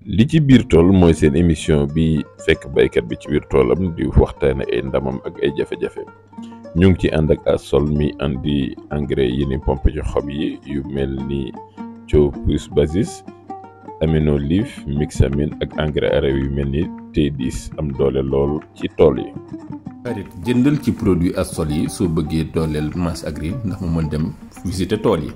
li ci biir tool mooy seen émission bi fekk baykat bi ci biir toolam di waxtaane ay ndamam ak ay jafe-jafe ñu ngi ci ànd ak Asol mi andi engrais yi ni pompe ci xob yi yu mel ni Thio plus Basis Amino Leaf Mixamine ak engrais araw yu mel ni T10 am doole lool ci tool yi. xarit jëndal ci produit Asol yi soo bëggee dooleel Mass Agri ndax mu mën dem visiter tool yi.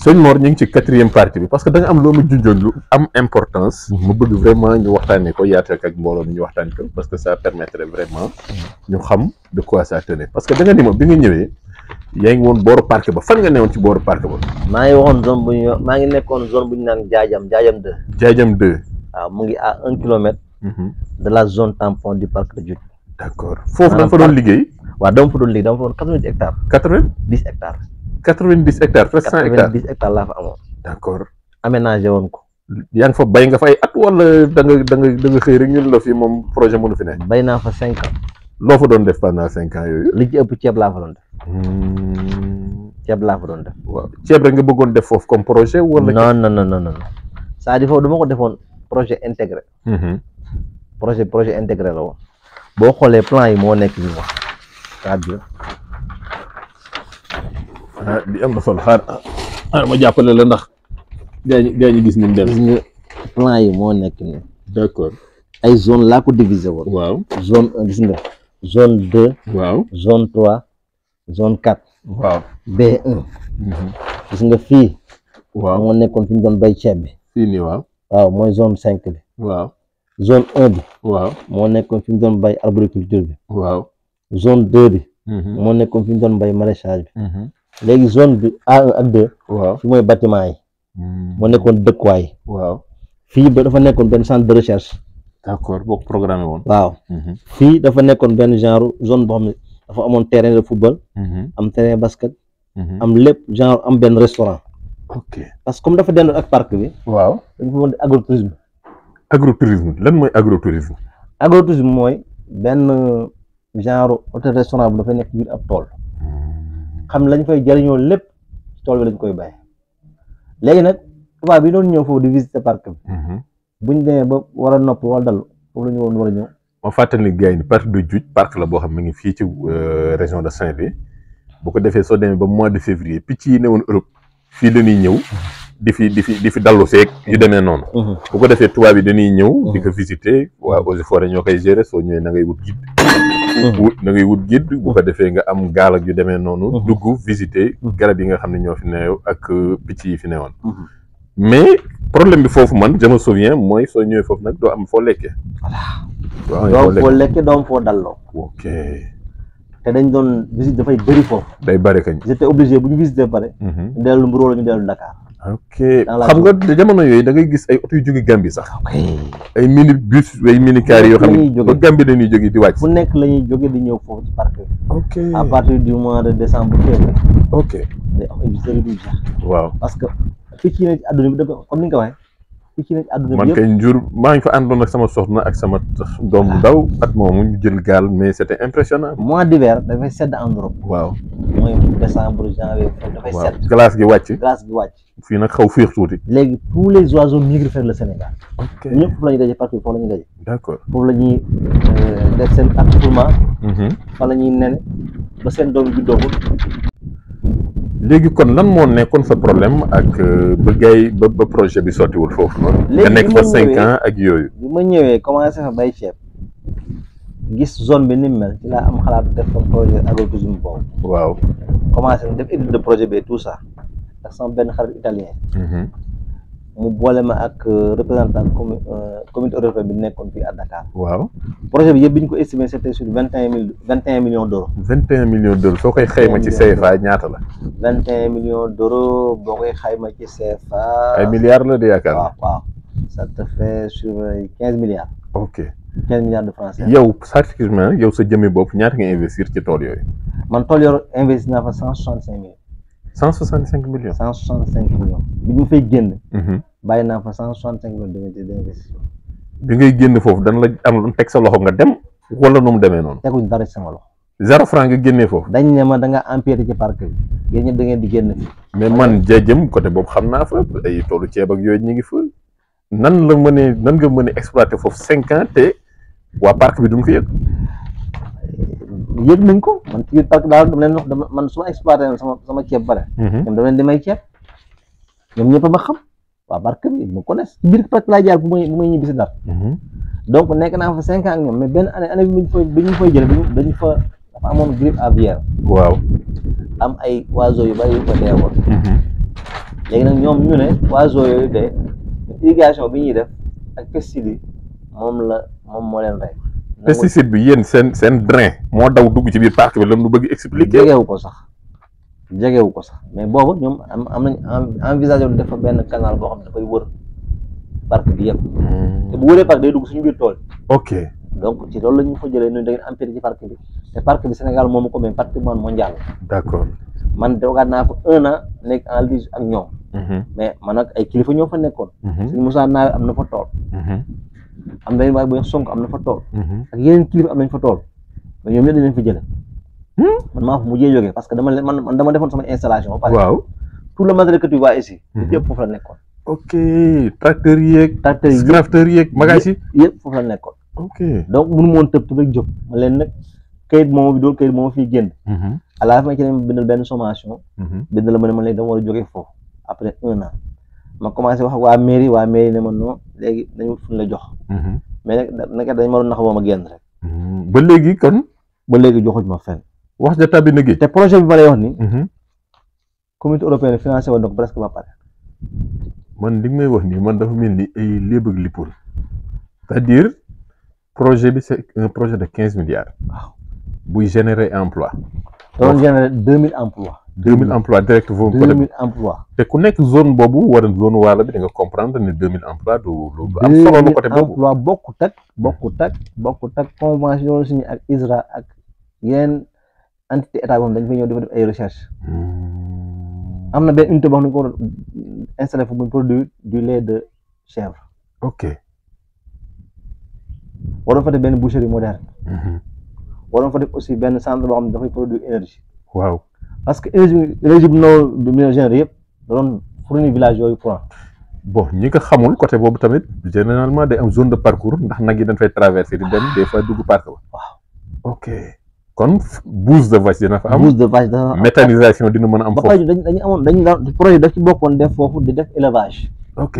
sëñ Mor ñu ngi ci 4e partie bi parce que da nga am loo ma junjoon lu am importance. mu bëgg vraiment ñu waxtaanee ko yaatal ak mbooloo mi ñu waxtaan ko parce que ça permettrait vraiment ñu xam de quoi ça tenait parce que da nga ni ma bi nga ñëwee yaa ngi woon booru parc ba fan nga newoon ci booru parc ba. maa ngi waxoon zone bu ñu maa ngi nekkoon zone bu ñu naan Jaajam 2. Jaajam 2. waaw mu ngi à 1 kilomètre. de la zone tampon du parc de Djoudj. d'accord foofu da nga fa doon liggéey. waaw dama fa doon liggéey dama fa doon 90 hectares. 90 hectares. 90 hectares presque 100 hectares 90 hectares laa fa amoon. d'accord. aménagé woon ko. yaa ngi fa bay nga fay at wala da nga xëy rek ñun la fi moom projet mënu fi ne. bay naa fa 5 ans. loo fa doon def pendant 5 ans yooyu. li ci ëpp ceeb laa fa doon def. ceeb laa fa doon def. waaw ceeb rek nga bëggoon def foofu comme projet wala. non c'est-à-dire foofu dama ko defoon projet intégré. projet intégré la woon. boo xoolee plan yi moo nekk nii wax c'est-à-dire. di am na solo xaar ma jàppale la ndax gaa ñi gis ni mu dem. gis nga plan yi moo nekk nii. d'accord. ay zone laa ko diviser woon. waaw zone 1 gis nga zone 2. waaw zone 3 zone 4. waaw B1. gis nga fii. waaw moo nekkoon fi ñu doon bay ceeb bi. fii nii waaw. waaw mooy zone 5 bi. waaw zone 1 bi. waaw moo nekkoon fi ñu doon bay arboriculture bi. waaw zone 2 bi. moo nekkoon fi ñu doon bay maraîchage bi. léegi zone bi A1 ak 2. waaw fi mooy bâtiment yi. moo nekkoon dëkkuwaay. waaw fii ba dafa nekkoon benn centre de recherche. d'accord boo ko programmé woon. waaw fii dafa nekkoon benn genre zone boo xam ne dafa amoon terrain de football. am terrain basket. am lépp genre am benn restaurant. ok parce que comme dafa dendoon ak parc bi. waaw dañ fa mën di agrotourisme. agrotourisme lan mooy agrotourisme. agrotourisme mooy benn genre hôtel restaurant bu dafay nekk biir ab tool. xam lañ fay jëriñoo lépp ci tool bi lañ koy bay. léegi nag tubaab bi doon ñëw foofu di visiter parc bi. buñ demee ba war a nopp wala dal foofu la ñu woon war a ñëw. ma fàttali gars yi ni parc de Djoudj parc la boo xam ne ngi fii ci région de Saint-Louis bu ko defee soo demee ba mois de février picc yi ne woon Europe fii dañuy ñëw di fi dallu seeg yu demee noonu. bu ko defee tubaab yi dañuy ñëw. di ko visiter waa Eaux et Forêts ñoo koy gérer soo ñëwee na ngay wut guide. na ngay wut guide bu ko defee nga am gaal ak yu demee noonu. dugg visiter garab yi nga xam ne ñoo fi neew ak picc yi fi newoon. mais problème bi foofu man je me souviens mooy soo ñëwee foofu nag doo am foo lekkee. voilà doo am foo lekkee doo am foo dalloo. ok. te dañ doon visite dafay bëri foofu. day bëri kañ. j'étais obligé bu ñu visiter ba pare. ñu dellu Mbour wala ñu dellu Dakar. ok xam nga jamono yooyu da ngay gis ay oto yu jóge Gambie sax. ay mini bus ay mini car yoo xam ne ba Gambie dañuy jóge di wàcc. fu nekk la ñuy jóge di ñëw foofu ci parc bi. ok à partir du mois de décembre février. ok day am ay visiteurs yu waaw parce que picc yi ne ci àdduna bi dafa comme ni nga ko waxee picc yi ne ci àdduna bi man yëpp. kay njur maa ngi fa àndoon ak sama soxna ak sama doom bu ndaw at moomu ñu jël gaal mais c'était impressionnant. mois d'hiver dafay sedd en Europe. waaw mooy décembre janvier dafay sedd. glace gi wàcc. glace gi wàcc. fii nag xaw féex tuuti. léegi tous les oiseaux migrent vers le Sénégal. ok ñëpp foofu la ñuy daje parce que foofu la ñuy daje. d'accord foofu la ñuy def seen accouplement. fa la ñuy nen ba seen doom juddoo ko. léegi kon lan moo nekkoon sa problème ak ba gay ba projet bi sottiwul foofu noonu. léegi nga nekk fa 5 ans ak yooyu. bi ma ñëwee commencé fa bay ceeb gis zone bi ni mu mel ci laa am xalaat def fa projet agrotourisme boobu. waaw. commencé def étude de projet bi tout ça ak sama benn xarit italien. mu boole ma ak représentant communauté européenne bi nekkoon fii à Dakar. waaw. projet bi yëpp bi ñu ko estimé c'était sur 21 millions d'euros. 21 millions d'euros soo koy xayma ci CFA ñaata la. 21 millions d'euros boo koy xayma ci CFA. ay milliards la de yaakaar. waaw waaw ça te fait sur 15 milliards. ok 15 milliards de francs CFA. yow pratiquement yow sa jëmmi bopp ñaata nga investir ci tool yooyu. man tool yor investi naa fa 165 millions. 165 millions. 165 millions bi ñu fay génn. bàyyi naa fa 165 millions d'investissement. bi ngay génn foofu dan la am teg sa loxo nga dem wala nu mu demee noonu. teguñ dara ci sama loxo. 0 franc nga génnee foofu. dañ ne ma da nga empiété ci parc bi yéen ñëpp da ngeen di génn fi. mais man jëm côté boobu xam naa fa ay toolu ceeb ak yooyu ñu ngi fa. nan nga mën a exploiter foofu 5 ans te waa parc bi duñ ko yëg. yëg nañ ko man ci biir parc daal dama leen wax man su ma exploité sama ceeb bare. ñoom dama leen di may ceeb ñoom ñëpp a ma xam waa parc bi ma connaissent ci biir parc laa jaar bu may ñibbi si Ndar. donc nekk naa fa 5 ans ak ñoom mais benn année bi ñu fay jëlee dañu fa dafa amoon grippe aviaire. waaw. am ay oiseaux yu bari yu fa deewoon. léegi nag ñoom ñu ne oiseaux yooyu de irrigation bi ñuy def ak pesticide yi moom moo leen rey. pesticide bi yéen seen drain moo daw dugg ci biir parc bi lan lu bëgg expliquer. jegewu ko sax mais boobu ñoom am nañ envisagé lu def fa benn canal boo xam ne dafay wër parc bi yëpp. te bu wëree parc day dugg suñu biir tool. ok donc ci loolu la ñu fa jëlee ñun da ngeen empiété ci parc bi te parc bi Sénégal moomu ko mais patrimoine mondial. d'accord. man toogaat naa fa 1 an nekk en litige ak ñoom. mais man nag ay kilifa ñoo fa nekkoon. Sëñ Moussa Nawe am na fa tool. am na waaye bu Sonko am na fa tool. ak yeneen kilifa am nañ fa tool mais ñoom ñëpp dañ leen fa jëlee. man maa fa mujjee jógee parce que dama defoon sama installation. ba pare waaw. tout le matériel que tu vois ici. yëpp foofu la nekkoon. ok tracteurs yeeg. tracteurs yeeg magages yi yëpp foofu la nekkoon. ok donc mënu ma woon tëb rek jóg ma leen nag kayit moom bi dool kayit moom fii génn. à la fin ci lañ bindal benn sommation. bind la ma ne ma léegi dama war a jógee foofu après 1 an ma commencé wax ak waa mairie ne ma non léegi dañu fuñ la jox. mais nag dañ ma doon nax ba ma génn rek. ba léegi kon. ba léegi joxuñ ma fenn. wax ja tàbbi na gi. te projet bi ma lay wax ni communauté européenne financé woon na ko presque ba pare. man li may wax nii man dafa mel ni ay léeb ak lippul c'est-à-dire projet bi c'est un projet de 15 milliards. waaw buy générer emploi. doon générer 2000 emplois. 2000 emplois direct foofu. 2000 emplois. te ku nekk zone boobu wala zone waala bi da nga comprendre ne 2000 emplois du am solo lu côté boobu. 2000 emplois bokkut ak convention signé ak ISRA ak yeneen entité état boobu dañ fay ñëw di fa def ay recherche. am na benn unité boo xam ne ko installé fu muy produire du lait de chèvre. ok. waroon fa def benn boucherie moderne. waroon fa def aussi benn centre boo xam ne dafay produire énergie. waaw. parce que énergie bi noo généré yëpp da doon fournir village yooyu courant. bon ñi ko xamul côté boobu tamit généralement day am zone de parcours ndax nag yi dañ fay traverser di dem des fois dugg parc ba. waaw ok kon bouse de vache dina fa am. bouse de vache dina am méthanisation dina mën a am foofu. ba pare dañu amoon dañu projet daf ci bokkoon def foofu di def élevage. ok.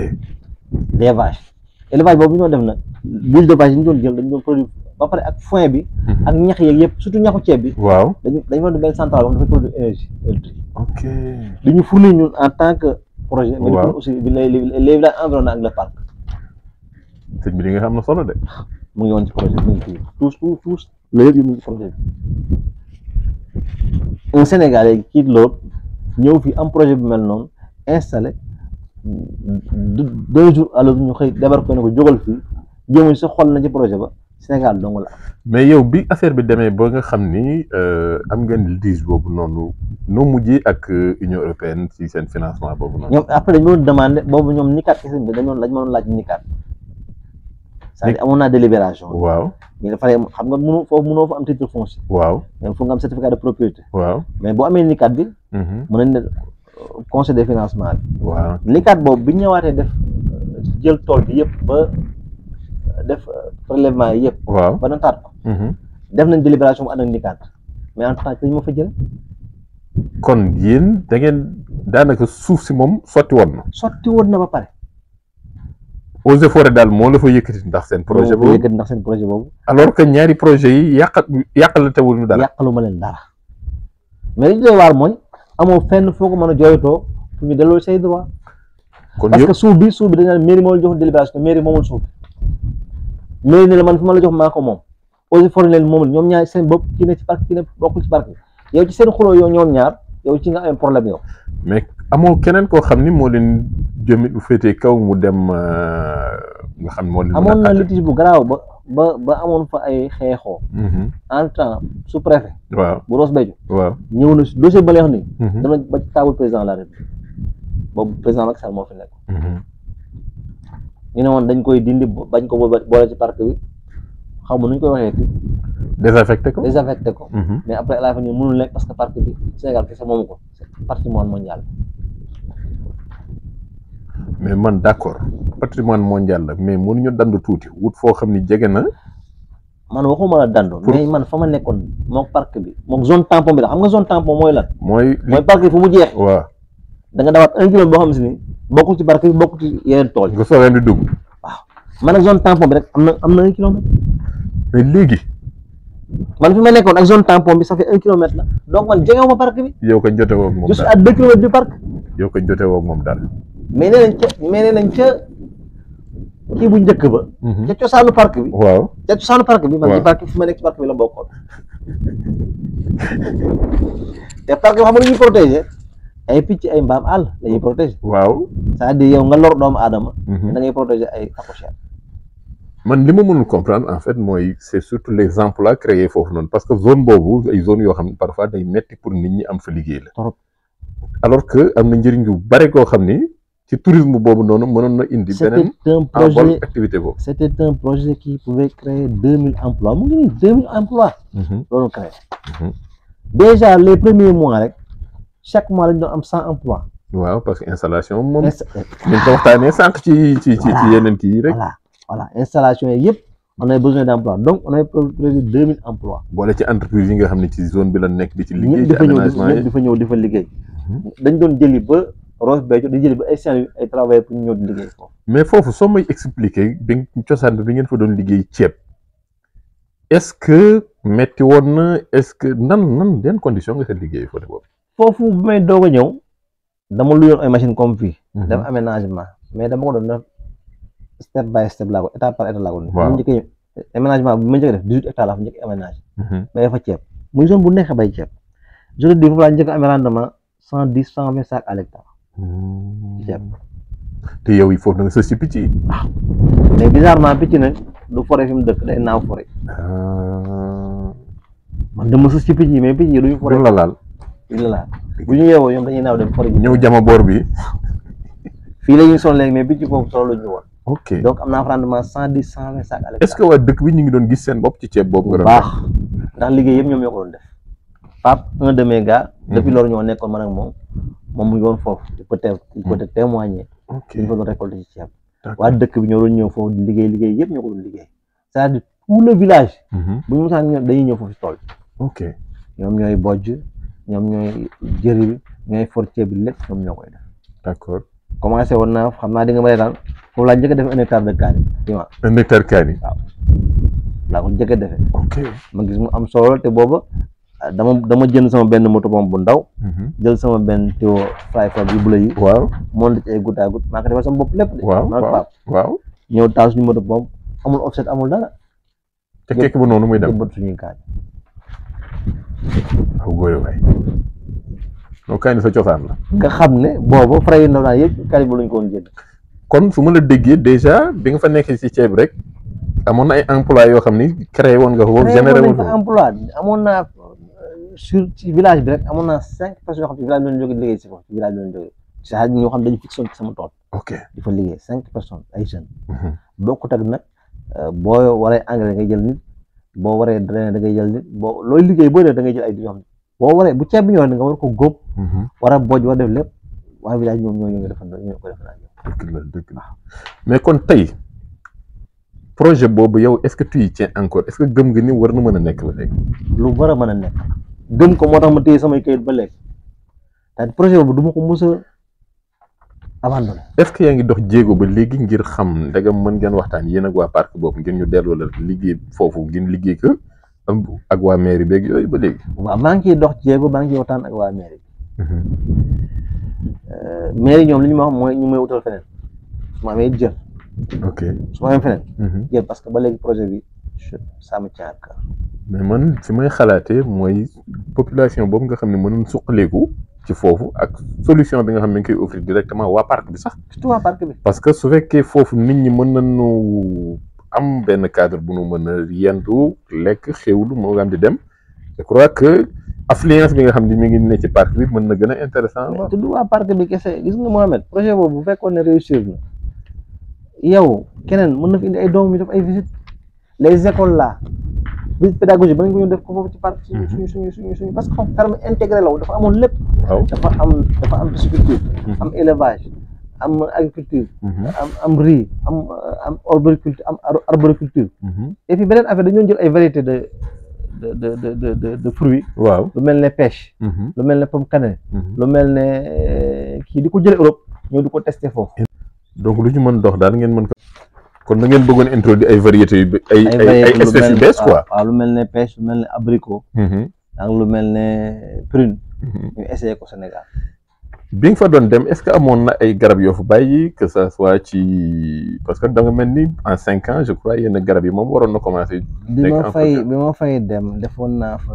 des vaches élevage boobu ñu doon def nag bouse de vache yi ñu doon jël dañu doon produire ba pare ak foin bi. ak ñax yeeg yëpp surtout ñaxu ceeb bi. waaw dañu doon benn centrale boo xam dafay produire énergie électrique. ok. li ñu fournir ñun en tant que projet. mais waaw di aussi les villages environnants ak le parc. sëñ bi li nga xam ne solo de. mu ngi woon ci projet bi mu ngi fii tous léegi mu ngi ci projet bi. un Sénégalais kii loolu ñëw fii am projet bi mel noonu installé 2 jours à l'autre ñu xëy débarqué ko ne ko jógal fii jéemuñ sa xol na ci projet ba Sénégal dong la am. mais yow bi affaire bi demee ba nga xam ni am ngeen litige boobu noonu noo mujjee ak Union européenne ci seen financement boobu noonu. ñoom après dañu doon demandé boobu ñoom nikat kese bi dañu doon laaj nikat. c'est-à-dire amoon naa délibération. waaw mais dafa xam nga mënoo fa am titre foncier. waaw mais foog nga am certificat de propriété. waaw mais boo amee nikat bi. mën nañ ne conseil de financement bi. waaw nikat boobu bi ñu ñëwaatee def jël tool bi yëpp ba def prélèvement yi yëpp. waaw ba nataat ko. def nañ délibération bu ànd ak nikat mais en tout cas dañu ma fa jël. kon yéen da ngeen daanaka suuf si moom sotti woon na. sotti woon na ba pare. Eaux et Forêts daal moo la fa yëkkati ndax seen projet boobu yëkkati ndax seen projet boobu. alors que ñaari projet yi yàqal tewul ñu dara. yàqaluma leen dara mais li ñu doy waar mooy amoo fenn foo ko mën a jooytoo pour ñu delloo say droit. kon parce que suuf bi dañu naan mairie moo la jox délibération mairie moomul suuf bi mairie ne la man fi ma la jox maa ko moom Eaux et Forêts leen moomul ñoom ñaar seen bopp ki ne ci parc ki ne bokkul ci parc bi yow ci seen xuloo yow ñoom ñaar yow ci nga am problème yow. mais amoo keneen koo xam ni moo leen jëmi bu féetee kaw mu dem nga xam moo leen. amoon na litige bu garaaw ba amoon fa ay xeexoo. en temps sous préfet. waaw bu Ross Béthio. waaw ñëw na dossier ba leex nii. dama ba ci table président de la République boobu président Macky Sall moo fi nekk. ñu ne woon dañ koy dindi bañ ko boole ci parc bi xaw ma nu ñu koy waxee. désaffecté ko. mais après la fin ñu mënul nekk parce que parc bi Sénégal kese moomu ko c'est patrimoine mondial. mais man d'accord patrimoine mondial la mais mënuñu dandu tuuti wut foo xam ni jege na. man waxuma la dandu. mais man fa ma nekkoon moom parc bi moom zone tampon bi la xam nga zone tampon mooy lan. mooy parc bi fu mu jeex. waaw da nga dawaat 1 kilomètre boo xam si ni bokkul ci parc bi bokkul ci yeneen tool yi. nga soogee di dugg. waaw man ak zone tampon bi rek am na 1 kilomètre. mais léegi. man fi ma nekkoon ak zone tampon bi ça fait 1 kilomètre la donc man jegewu ma parc bi. yow ko jote woog moom je suis à 2 kilomètres du parc. yow ko jote woog moom daal. mais nee nañ ca kii bu njëkk ba. ca cosaanu parc bi. waaw ca cosaanu parc bi. man ci parc fi ma nekk ci parc bi la bokkoon. te parc bi xam nga lu ñuy protéger ay picc ay mbaam àll la ñuy protéger. waaw c'est-à-dire yow nga lor doomu aadama. da ngay protéger ay phacochères. man li ma mënul comprendre en fait mooy c'est surtout les emplois créés foofu noonu parce que zone boobu ay zone yoo xam ne parfois day metti pour nit ñi am fa liggéey la. trop alors que am na njëriñ yu bare koo xam ni ci tourisme boobu noonu mënoon na indi. beneen envol activité boobu. c'était un projet qui pouvait créer 2000 emplois mu ngi nii 2000 emplois. loolu créé. déjà les premiers mois rek chaque mois lañ doon am 100 emplois. waaw parce que installation moom. dañ ko waxtaanee sànq ci yeneen kii yi rek. voilà installation yi yëpp on a besoin d'emploi donc on a prévu 2000 emplois. boole ci entreprise yi nga xam ne ci zone bi la nekk di ci liggéey. ci aménagement yi ñëpp di fa ñëw di fa liggéey. dañ doon jëli ba Ross Béthio di jëli ba ay Saint-Louis ay travailleurs pour ñu ñëw di liggéey foofu. mais foofu soo may expliquer bi cosaan bi ngeen fa doon liggéey ceeb est-ce que metti woon na est-ce que nan den condition nga fa liggéey foofu boobu. foofu bi may doog a ñëw dama luyoon ay machine comme fii. def aménagement mais dama ko doon def step by step laa ko étape par étape laa ko. waaw mu njëkkee aménagement bi ma njëkk def 18 hectares laa fa njëkk aménagé. mais fa ceeb muy zone bu neex a bay ceeb. je te dis foofu laa njëkk amee rendement 110 120 sacs à l'hectare. ceeb. te yow il faut nga sës ci picc yi. waaw mais bizarrement picc nag du forêt fi mu dëkk day naaw forêt. man dama sës ci picc yi mais picc yi duñu forêt. duñ la laal. duñ la laal bu ñu yeewoo ñoom dañuy naaw dem forêt ji. ñëw jama boor bi. fii la ñuy sonn léegi mais picc foofu solo la ñu woon. ok donc am naa rendement 110 120 sacs à l'hectare. est-ce que waa dëkk bi ñu ngi doon gis seen bopp ci ceeb boobu nga doon baax ndax liggéey yëpp ñoom ñoo ko doon def. Pape un de mes gars. depuis loolu ñoo nekkoon man ak moom mu ngi woon foofu il peut témoigner. ok ñu ko doon récolter ci ceeb. waa dëkk bi ñoo doon ñëw foofu di liggéey yëpp ñoo ko doon liggéey. c'est-à-dire tout le village. bu ñu mosaan ñëw dañuy ñëw foofu ci tool. ok ñoom ñooy bojj ñoom ñooy jëri bi ñooy for ceeb bi lépp ñoom ñoo koy def. d'accord commencé woon naa xam naa di nga ma reetaan foofu laa njëkk a def 1 hectare de kaani. 1 hectare kaani. waaw laa ko njëkk a defee. ok ma gis mu am solo te booba dama jënd sama benn moto pompe bu ndaw. jël sama benn tuyau fly for yu bula yi. waaw moom la ci ay goutte à goutte maa ko defal sama bopp lépp de. waaw ñëw taal suñu moto pompe amul offset amul dara. te kekk bu noonu muy dem jëmbat suñuy kaani. waaw góor waay. noo kaani sa cosaan la. nga xam ne boobu frais yu ndaw naa yëpp kaani bu lañ ko woon jënd. kon su ma la déggee déjà bi nga fa nekkee ci ceeb rek amoon na ay emploi yoo xam ni créé woon nga ko. généré woon fa emploi amoon naa sur ci village bi rek amoon naa 5 personnes yoo xam ci village bi doon jóge liggéey si ko ci village bi doon jóge c'est-à-dire ñoo xam dañu fixé woon ci sama tool. ok di fa liggéey 5 personnes ay jeunes. bokkut ak nag boo waree engrais ngay jël nit boo waree drainer da ngay jël nit boo looy liggéey boo def da ngay jël ay di yoo xam ne boo waree bu ceeb bi ñëw nga war ko góob. war a bojj war def lépp waa village ñoom ñoo ñëw defandoo ñoo ko defandoo. dëgg la mais kon tey projet boobu yow est-ce que tu y tiens encore est-ce que gëm nga ni war na mën a nekk ba léegi. lu war a mën a nekk gëm ko moo tax ma téye samay kayit ba léegi te projet boobu du ma ko mës a abandonné. est-ce que yaa ngi dox jéego ba léegi ngir xam ndegam mën ngeen waxtaan yéen ak waa parc boobu ngeen ñu delloo la liggéey foofu ngeen liggéey ko ak waa mairie beeg yooyu ba léegi. waaw maa ngi ciy dox jéego maa ngi ciy waxtaan ak waa mairie mairie ñoom li ñu ma wax mooy ñu may utal feneen su ma amee jël. ok su ma amee feneen. jël parce que ba léegi projet bi ça me tient à cœur. mais man fi may xalaatee mooy population boobu nga xam ne mënoon suqaleeku ci foofu ak solution bi nga xam ne nga koy offrir directement waa parc bi sax. surtout waa parc bi. parce que su fekkee foofu nit ñi mën nañu am benn cadre bu nu mën a yendu lekk xewlu moo nga am di dem je crois que affluence bi nga xam ne mi ngi ne ci parc bi mën na gën a intéressant. mais tudd waa parc bi kese gis nga Mohamed projet boobu bu fekkoon ne réussir na yow keneen mën na fi indi ay doom ñu def ay visite les écoles là visite pédagogique ba nañ ko ñu def ko foofu ci parc suñu parce que ferme intégré la dafa amoon lépp. waaw dafa am pisciculture. am élevage am agriculture. am riz am arboriculture. et puis beneen affaire dañoo jël ay variétés de fruits. waaw lu mel ne pêche. lu mel ne pomme cannelle. lu mel ne kii di ko jëlee Europe ñoo di ko testé foofu. donc lu ñu mën dox daal ngeen mën ko. kon da ngeen bëggoon introduire ay variétés yu ay espèces yu bees quoi. waaw lu mel ne pêche lu mel ne abricot. ak lu mel ne prune. ñu essayé ko Sénégal. bi nga fa doon dem est-ce que amoon na ay garab yoo fa bàyyi que ça soit ci parce que da nga mel ni en 5 ans je crois yenn garab yi moom waroon na commencer. bi ma fay dem defoon naa fa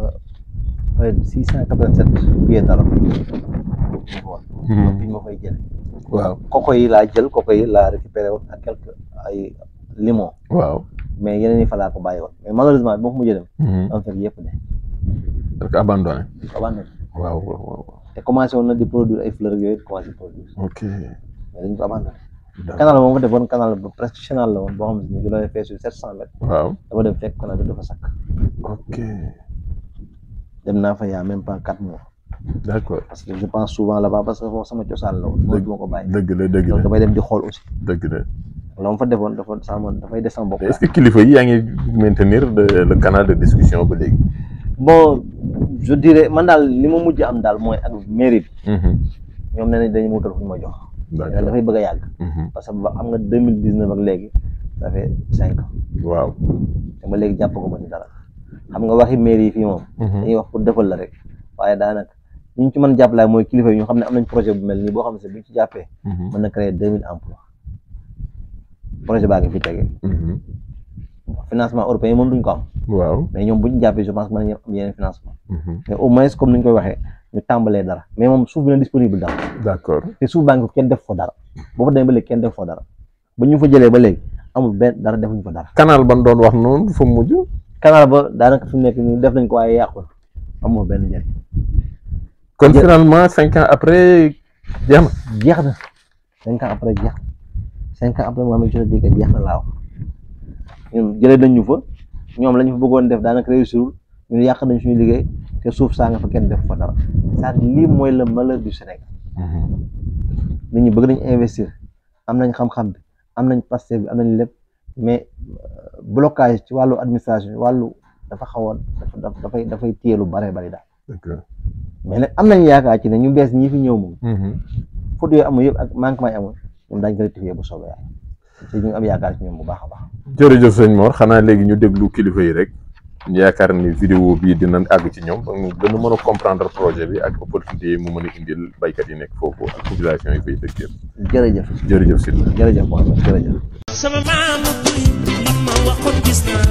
687 pieds d'arbre. bi ma fay jël. waaw koko yi laa jël koko yi laa récupéré woon ak quelques ay limon. waaw mais yeneen yi fa laa ko bàyyi woon mais malheureusement bi ma fa mujjee dem. en fait yëpp de. parce que abandonné. waaw. te commencé woon na di produire ay fleurs yooyu commencé produire. ok mais dañ ko abandonné. canal moom fa defoon canal ba presque chenal la woon boo xam ne ñu doon fait sur 700 mètres. waaw dama dem fekk canal bi dafa sakk. ok dem naa fa yaa même pas 4 mois. d'accord parce que je pense souvent là-bas parce que foofu sama cosaan la woon. mooy duma ko bàyyi. dëgg la donc damay dem di xool aussi. dëgg la. la ma fa defoon dafay des sama bopp. est-ce que kilifa yi yaa ngi maintenir le canal de discussion ba léegi. bon je dirais man daal li ma mujj am daal mooy ak mairie bi. ñoom nee nañ dañu ma wutal fu ñu ma jox. d'accord dafay bëgg a yàgg. parce que ba am nga 2019 ak léegi ça fait 5 ans. waaw te ba léegi jàpp ko ma ci dara xam nga waxi mairie yi fii moom. dañuy wax pour defal la rek waaye daanaka ñu ci mën jàppale mooy kilifa yi ñu xam ne am nañ projet bu mel nii boo xam ne bu ñu ci jàppee. mën na créer 2000 emplois projet baa ngi fi tege. financement européen moom duñ ko am. waaw mais ñoom bu ñu jàppee je pense que mën nañu am yeneen financement. mais au moins comme ni ñu koy waxee ñu tàmbalee dara mais moom suuf bi na disponible daal. d'accord te suuf baa ngi kenn def fa dara boo fa demee ba léegi kenn def fa dara ba ñu fa jëlee ba léegi amul benn dara defuñ fa dara. canal ban doon wax noonu fa mujj. canal ba daanaka fi mu nekk nii def nañ ko waaye yàqul amul benn njëriñ. kon finalement 5 ans après jeex na 5 ans après jeex na 5 ans après moo xam ne jot a dégg jeex na laa wax ñun jëlee nañ ñu fa ñoom la ñu fa bëggoon def daanaka réussirul ñun yàq nañ suñu liggéey te suuf saa nga fa kenn def fa dara c'est-à-dire lii mooy le malheur du Sénégal. nit ñi bëgg nañ investir am nañ xam-xam bi am nañ Pastef bi am nañ lépp mais blocage ci wàllu administration wàllu dafa xawoon dafay téye lu bare bari daal. mais nag am nañ yaakaar ci ne ñu bees ñi fi ñëw moom. faute yooyu amul yëpp ak manquement yi amul moom daañu ko rectifier bu soobee yàlla te ñu am yaakaar ci ñoom bu baax a baax. jërëjëf sëñ Mor xanaa léegi ñu déglu kilifa yi rek ñu yaakaar ni vidéo bii dinañ àgg ci ñoom ba ñu gën a mën a comprendre projet bi ak opportunité yi mu mën a indil baykat yi nekk foofu ak population yi fay dëkk yëpp. jërëjëf jërëjëf Sylla. jërëjëf Mohamed jërëjëf. sama maam ma waxoon gis naa